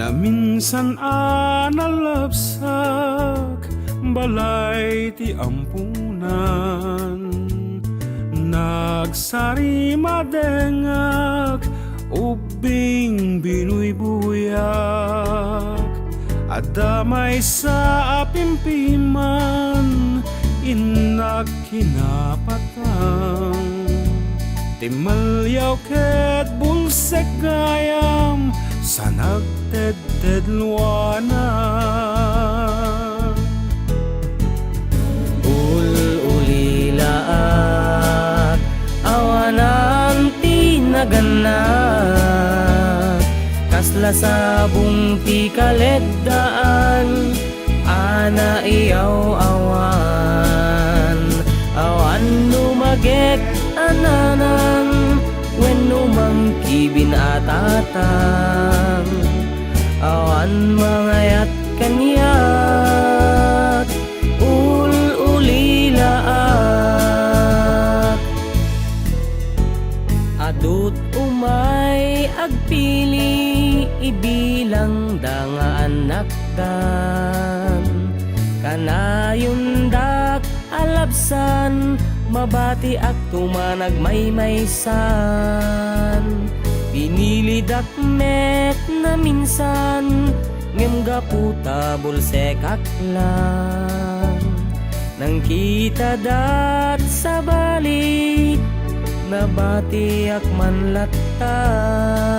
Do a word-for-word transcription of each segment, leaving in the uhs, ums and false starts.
Naminsan a nalabsak balay ti ampunan, nagsarimadengak ubbing binuybuyak. Adda maysa a pimpiman, innak kinapatang. Timmaliaw ket bulsek gayam sa nagtedtedluana. Ul-ulilaak, awanan ti nagannak, kasla sabong ti kaleddaan, a naiyaw-awan. Awan no magek a nanang wenno mangkibin a tatang. Awan mangayat kaniak, ul-ulilaak. Adut umay agpili, ibilangda nga annakdan. Kanayondak a labsan, mabatiak tumanag maymaysan. Pinilidak met naminsan, ngem gapu ta bulsekak lang. Nangkitadat sabali, nabatiak man lattan.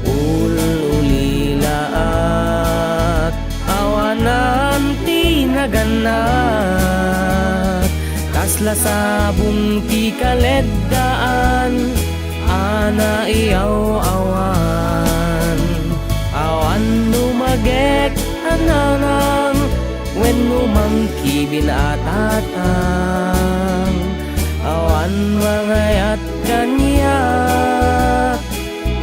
Ul-ulilaak, awanan ti nagannak, kasla sabong ti kaleddaan, a naiyaw-awan. Awan no magek a nanang wenno mangkibin a tatang. Awan mangayat kaniak,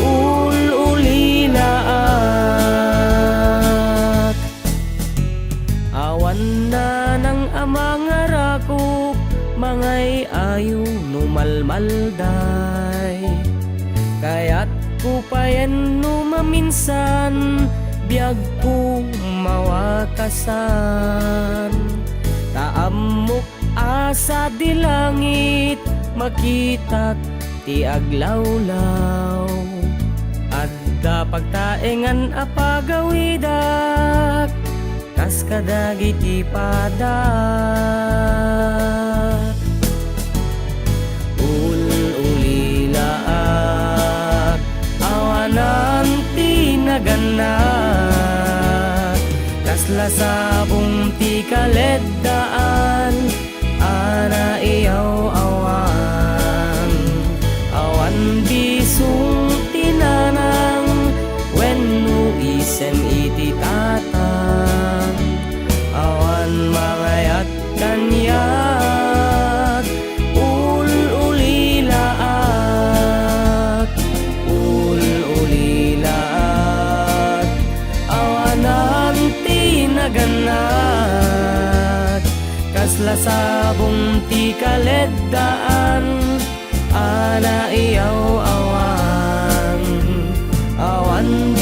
ul-ulilaak. Awan nanang a mangarakop, mangay-ayo no malmalday. Kayatko payen no maminsan, biagko mawakasan. Ta ammok a sadi langit, makitak ti aglawlaw. Adda pagtaengan a pagawidak, kas kadagiti padak. Ul-ulilaak, awanan ti nagannak, kasla sabong ti kaleddaan, a naiyaw-awan. Awan bisong ti nanang wenno isem iti tatang. Awan mangayat kaniak, ul-ulilaak, ul-ulilaak. Awanan ti nagannak, kasla sabong ti kaleddaan, a naiyaw-awan. Awan